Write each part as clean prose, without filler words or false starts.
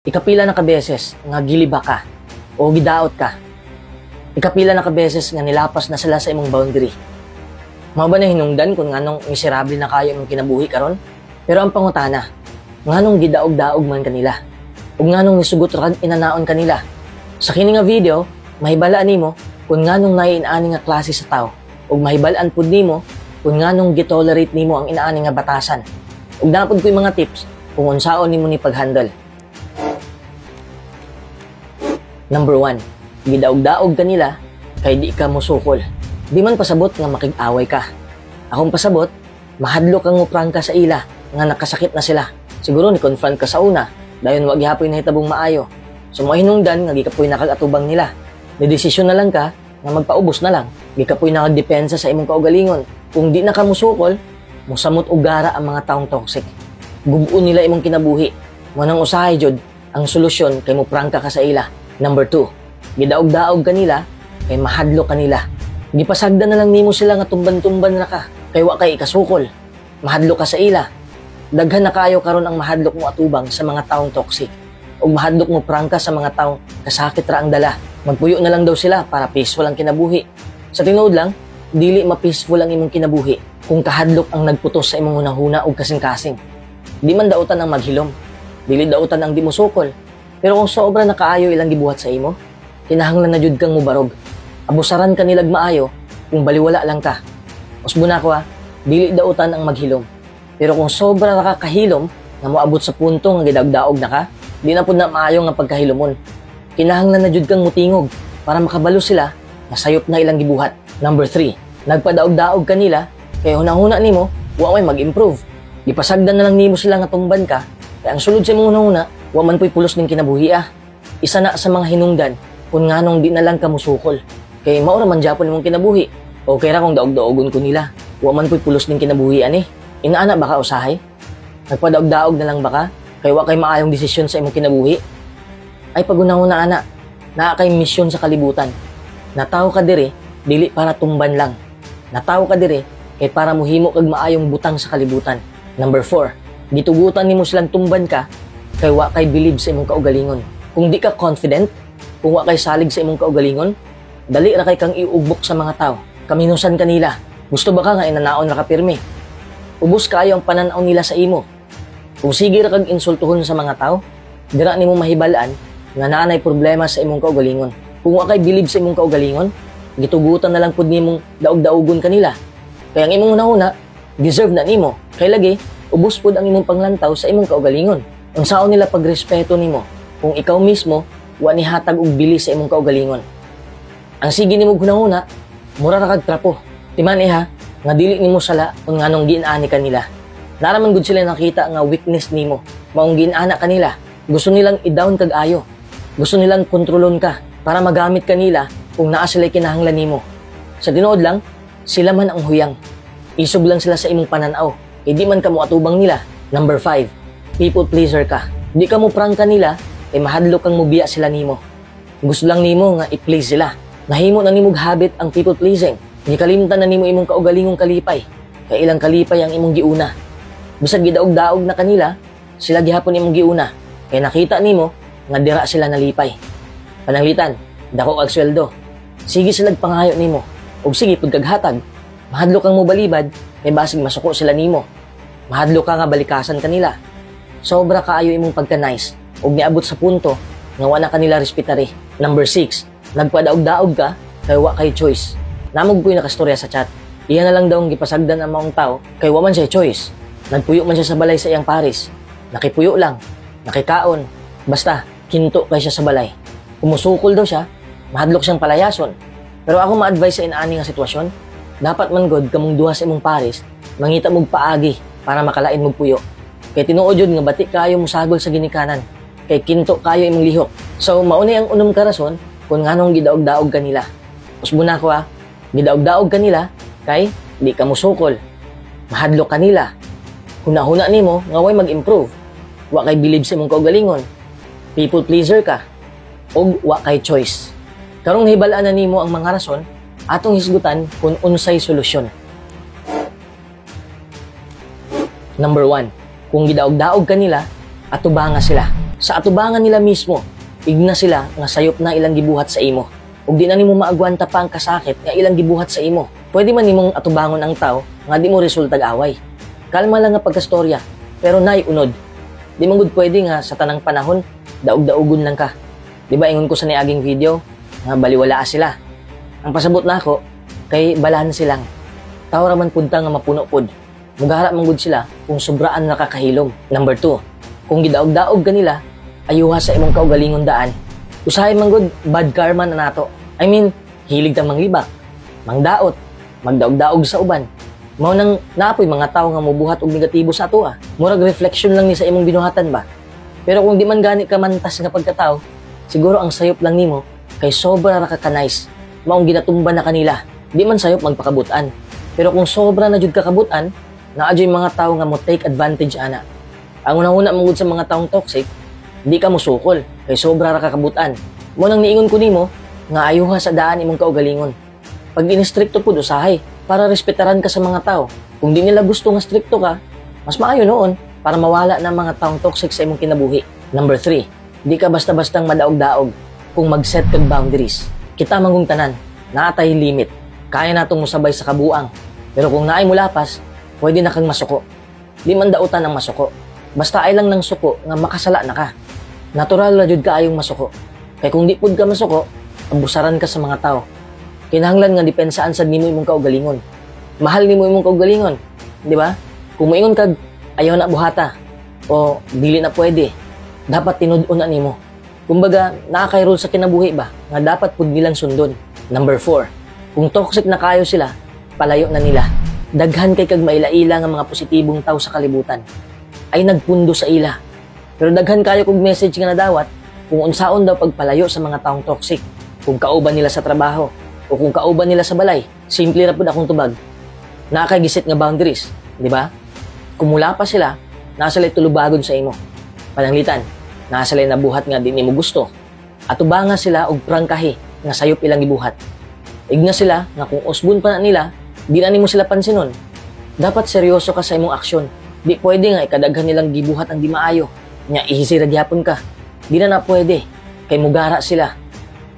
Ikapila na ka beses nga giliba ka o gidaot ka? Ikapila na ka beses nga nilapas na sila sa imong boundary? Mao ba na hinungdan kung nganong miserable na kayo imong kinabuhi karon? Pero ang pangutana, nganong gidaog-daog man kanila? Ug nganong nisugot ra kag inanaon kanila? Sa kini nga video, mahibalaan nimo kung nganong naay inaani nga klase sa tao ug mahibalaan pud nimo kung nganong gitolerate nimo ang inaani nga batasan. Ug naa pud ko'y mga tips kung unsaon nimo ni pag-handle. Number 1, gidaog-daog kanila kay di ka musukol. Di man pasabot nga makig-away ka. Akong pasabot, mahadlok kang muprangka sa ila nga nakasakit na sila. Siguro ni confront ka sa una, dayon wa gihapoy nahitabong maayo. So mo hinungdan nga gikapoy na kag atubang nila. Ni desisyon na lang ka nga magpaubos na lang. Gikapoy na kag depensa sa imong kaugalingon. Kung di na ka musukol, musamot og gara ang mga taong toxic. Gub-on nila imong kinabuhi. Mo nang usahay jud ang solusyon kay muprangka ka sa ila. Number 2, gidaog-daog kanila kay mahadlok kanila. Gipasagdan na lang nimo sila nga tumban-tumban ra ka kay wa kay ikasukol. Mahadlok ka sa ila. Daghan na kayo karon ang mahadlok mo atubang sa mga taong toxic. Ug mahadlok mo prangka sa mga taong kasakit ra ang dala. Magpuyo na lang daw sila para peaceful ang kinabuhi. Sa tinuod lang, dili ma-peaceful ang imong kinabuhi kung kahadlok ang nagputos sa imong hunahuna ug kasing-kasing. Di man dautan ang maghilom. Dili dautan ang di mosukol. Pero kung sobra na kaayo ilang gibuhat sa imo, kinahanglan na jud kang mubarog. Abusaran ka nilag maayo kung baliwala lang ka. Usbo na ko ha, dili dautan ang maghilom. Pero kung sobra na ka kahilom nga moabot sa punto nga gidaog-daog na ka, di na pud na maayo nga pagkahilomon. Kinahanglan na jud kang mutingog para makabalo sila nga sayop na ilang gibuhat. Number 3, nagpadaog-daog kanila kay hunahuna nimo wa may mag-improve. Gipasagdan na lang nimo sila nga tumban ka kay ang sulod sa imong hunahuna wa man puy pulos ning kinabuhi ah. Isa na sa mga hinungdan kung nganong di na lang ka musukol. Kay mao ra man gyapon imong kinabuhi. Okay ra kung daog-daogon ko nila. Wa man puy pulos ning kinabuhi ani. Inaana ba ka usahay? Nagpadaog-daog na lang ba ka? Kay wa kay maayong desisyon sa imong kinabuhi? Ay pagunahuna ana, naa kay misyon sa kalibutan. Natawo ka diri dili para tumban lang. Natawo ka diri kay para mohimo kag maayong butang sa kalibutan. Number 4, gitugutan nimo silang tumban ka kay wa kay bilib sa imong kaugalingon. Kung di ka confident, kung wa kay salig sa imong kaugalingon, dali ra kay kang iugbok sa mga tao. Kaminusan kanila. Gusto ba ka nga inanaon ra ka pirmi? Ubos kayo ang pananaw nila sa imo. Kung sige ra kag insultuhon sa mga tao, dira nimo mahibal-an nga naa nay problema sa imong kaugalingon. Kung wa kay bilib sa imong kaugalingon, gitugutan na lang pud nimong daog-daugon kanila. Kay ang imong hunahuna, deserve na nimo. Kay lagi, ubos pud ang imong panglantaw sa imong kaugalingon. Unsaon nila pagrespeto nimo kung ikaw mismo wa nihatag og bili sa imong kaugalingon? Ang sige nimo hunahuna, mura ra kag trapo. Timan iha nga dili nimo sala kung nganong giinani kanila. Naraman gud sila nakita nga weakness nimo, maong giinana kanila. Gusto nilang i-down kag ayo. Gusto nilang kontrolon ka para magamit kanila kung naa sila kinahanglan nimo. Sa tinuod lang, sila man ang huyang. Isog lang sila sa imong pananaw. Kay di man ka moatubang nila. Number 5, people pleaser ka. Di ka mo prank kanila, kay mahadlok kang mubiya sila nimo. Gusto lang nimo nga i-please sila. Nahimo na nimo habit ang people pleasing. Gikalimtan na nimo imong kaugalingong kalipay. Kay ilang kalipay ang imong giuna. Bisag gidaog-daog na kanila, sila gihapon imong giuna. Kay nakita nimo nga dira sila nalipay. Pananglitan, dako kag sweldo. Sige sila pangayo nimo. Ug sige pud kag hatag. Mahadlok kang mobalibad, kay basig masuko sila nimo. Mahadlok ka nga balikasan kanila. Sobra kaayo imong pagka-nice ug niabot sa punto nga wa na kanila respetari. Number 6, nagpadaog-daog ka kay wa kay choice. Namog ko'y nakastorya sa chat. Iya na lang daw ang gipasagdan ang maong tao kay wa man siya choice. Nagpuyo man siya sa balay sa iyang paris. Nakipuyo lang, nakikaon, basta kinto kay siya sa balay. Kumusukol daw siya, mahadlok siyang palayason. Pero ako ma-advise sa inaani nga sitwasyon, dapat man god kamong duha sa imong paris, mangita mog paagi para makalain mog puyo. Kay tinuod jud nga bati kayo mosagol sa ginikanan, kay kinto kayo imong lihok. So mao ni ang unom ka rason kung nganong gidaog-daog kanila. Usbo na ko ha, gidaog-daog kanila kay di ka mosukol. Mahadlok kanila. Hunahuna nimo nga way mag-improve. Wa kay bilib sa imong kaugalingon. People pleaser ka ug wa kay choice. Karong hibalaan na nimo ang mga rason, atong hisgutan kung unsay solusyon. Number 1, kung gidaog-daog kanila, Atubanga sila. Sa atubangan nila mismo, igna sila nga sayop na ilang gibuhat sa imo. Ug di na nimo maagwanta pa ang kasakit nga ilang gibuhat sa imo. Pwede man nimong atubangon ang tao nga di mo resultag away. Kalma lang nga pagkastorya, pero nay unod. Di man gud pwede nga sa tanang panahon, daog-daugon lang ka. Di ba ingon ko sa niaging video, nga baliwala sila? Ang pasabot nako, kay balanse lang. Tao ra man pud ta nga mapuno pud. Mugara man gud sila kung sobraan nakakahilom. Number 2, kung gidaog-daog kanila, ayuha sa imong kaugalingon daan. Usahay man gud, bad karma na nato. I mean, hilig ta manglibak, mangdaot, magdaog-daog sa uban. Mao nang naapoy mga tao nga mobuhat og negatibo sa atoa. Murag reflection lang ni sa imong binuhatan ba. Pero kung di man gani ka mantas nga pagkatao, siguro ang sayop lang nimo kay sobra ra ka ka-nice. Maong ginatumba na kanila. Di man sayop magpakabutan. Pero kung sobra na jud ka kabutan, naa juy mga tao nga mo take advantage ana. Ang una-una man gud sa mga taong toxic, di ka mosukol kay sobra ra ka kabutan. Mao nang niingon ko nimo nga ayuha sa daan imong kaugalingon. Pag inistrikto pud usahay para respetaran ka sa mga tao. Kung di nila gusto nga strikto ka, mas maayo noon para mawala na mga taong toxic sa imong kinabuhi. Number 3, di ka basta-bastang madaog-daog kung mag-set kag boundaries. Kita manggong tanan, naatay limit. Kaya natong musabay sa kabuang. Pero kung naay mulapas, pwede na kang masuko. Di man dautan ang masuko. Basta ay lang nang suko nga makasala na ka. Natural ra jud kaayong masuko. Kay kung di pud ka masuko, abusaran ka sa mga tao. Kinahanglan nga depensaan sad nimo imong kaugalingon. Mahal nimo imong kaugalingon, di ba? Kung moingon kag ayaw na buhata o dili na pwede, dapat tinud-on na nimo. Kumbaga, naa kay rule sa kinabuhi ba nga dapat pud nilang sundon. Number 4, kung toxic na kayo sila, palayo na nila. Daghan kay kag maila-ila nga mga positibong tao sa kalibutan. Ay nagpundo sa ila. Pero daghan kayo kog message nga nadawat kung unsaon daw pagpalayo sa mga taong toxic. Kung kauban nila sa trabaho o kung kauban nila sa balay, simple ra pud akong tubag. Naa kay gi-set nga boundaries, di ba? Kung mula pa sila, naa sila'y tulubagon sa imo. Pananglitan, naa sila'y nabuhat nga di nimo gusto. Atubanga sila og prangkahi nga sayop ilang gibuhat. Igna sila nga kung usbon pa na nila, di na nimo sila pansinon. Dapat seryoso ka sa imong aksyon. Di pwede nga ikadaghan nilang gibuhat ang di maayo. Nya ihisi ra gyapon ka. Di na na pwede kay mugara sila.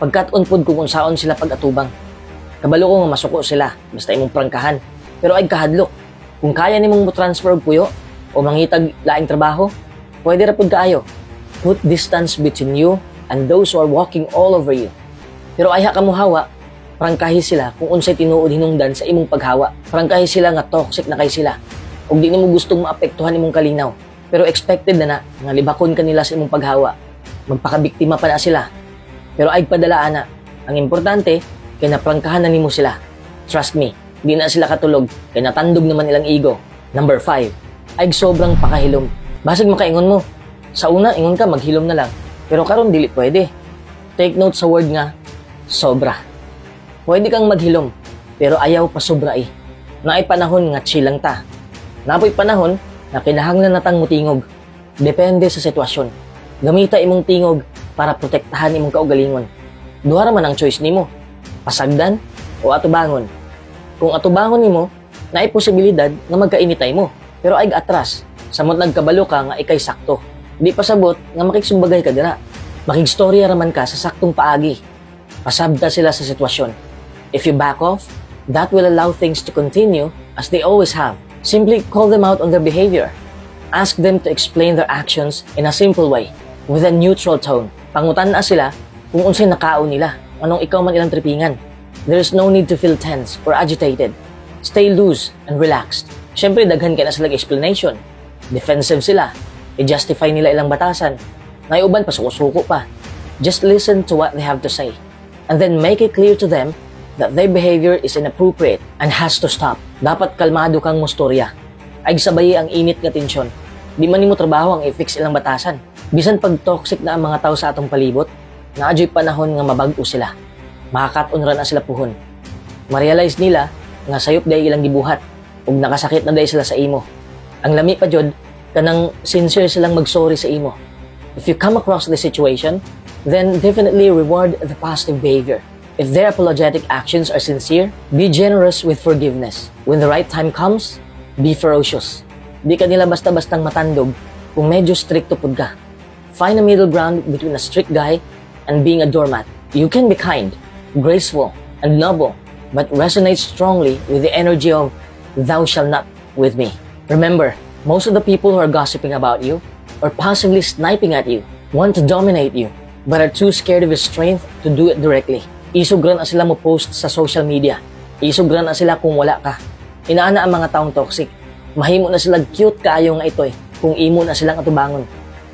Pagkat-on pod kung unsaon sila pag-atubang. Kabalo ko nga masuko sila basta imong prangkahan. Pero ay kahadlok. Kung kaya nimong mo transfer og puyo o mangitag laing trabaho, pwede ra pud kaayo. Put distance between you and those who are walking all over you. Pero ayha ka mohawa, prangkahi sila kung unsay tinuod hinungdan sa imong paghawa. Prangkahi sila nga toxic na kay sila. Ug di nimo gustong maapektuhan imong kalinaw. Pero expected na na nga libakon ka nila sa imong paghawa. Magpakabiktima pa na sila. Pero ay padala ana. Ang importante kay naprangkahan na nimo sila. Trust me, di na sila katulog kay natandog naman ilang ego. Number 5, ay sobrang pakahilom. Basig makaingon mo. Sa una, ingon ka maghilom na lang. Pero karon dili pwede. Take note sa word nga sobra. Pwede kang maghilom, pero ayaw pa sobra eh. Naay panahon nga chill lang ta. Napoy panahon na kinahanglan natang mutingog. Depende sa sitwasyon. Gamita imong tingog para protektahan imong kaugalingon. Duha ra man ang choice nimo. Pasagdan o atubangon. Kung atubangon nimo, naay posibilidad nga magkainitay mo. Pero ay atras, samot nagkabalo ka nga ikay sakto. Di pasabot nga makigsumbagay ka dira. Makigstorya raman ka sa saktong paagi. Pasabta sila sa sitwasyon. If you back off, that will allow things to continue as they always have. Simply call them out on their behavior. Ask them to explain their actions in a simple way, with a neutral tone. Pangutan na sila kung unsay nakaon nila, anong ikaw man ilang tripingan. There is no need to feel tense or agitated. Stay loose and relaxed. Siyempre, daghan kay na sila explanation. Defensive sila. I-justify nila ilang batasan. Naay uban pa suko-suko pa. Just listen to what they have to say. And then make it clear to them that their behavior is inappropriate and has to stop. Dapat kalmado kang mustorya. Ay sabayi ang init nga tensyon. Di man nimo trabaho ang i-fix ilang batasan. Bisan pag toxic na ang mga tao sa atong palibot, naa juy panahon nga mabag-o sila. Makakat-on ra na sila puhon. Ma-realize nila nga sayop diay ilang gibuhat ug nakasakit na diay sila sa imo. Ang lami pa jud kanang sincere silang mag-sorry sa imo. If you come across this situation, then definitely reward the positive behavior. If their apologetic actions are sincere, be generous with forgiveness. When the right time comes, be ferocious. Di ka nila basta-bastang matandog. kung medyo strikto pud ka. Find a middle ground between a strict guy and being a doormat. You can be kind, graceful, and noble, but resonate strongly with the energy of "thou shall not with me." Remember, most of the people who are gossiping about you or possibly sniping at you want to dominate you, but are too scared of your strength to do it directly. Isog ra na sila mo post sa social media. Isog ra na sila kung wala ka. Inaana ang mga taong toxic. Mahimo na sila cute kaayo nga itoy kung imo na silang atubangon.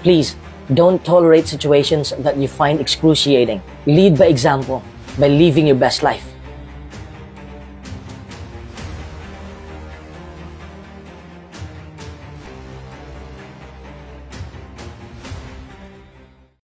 Please, don't tolerate situations that you find excruciating. Lead by example by living your best life.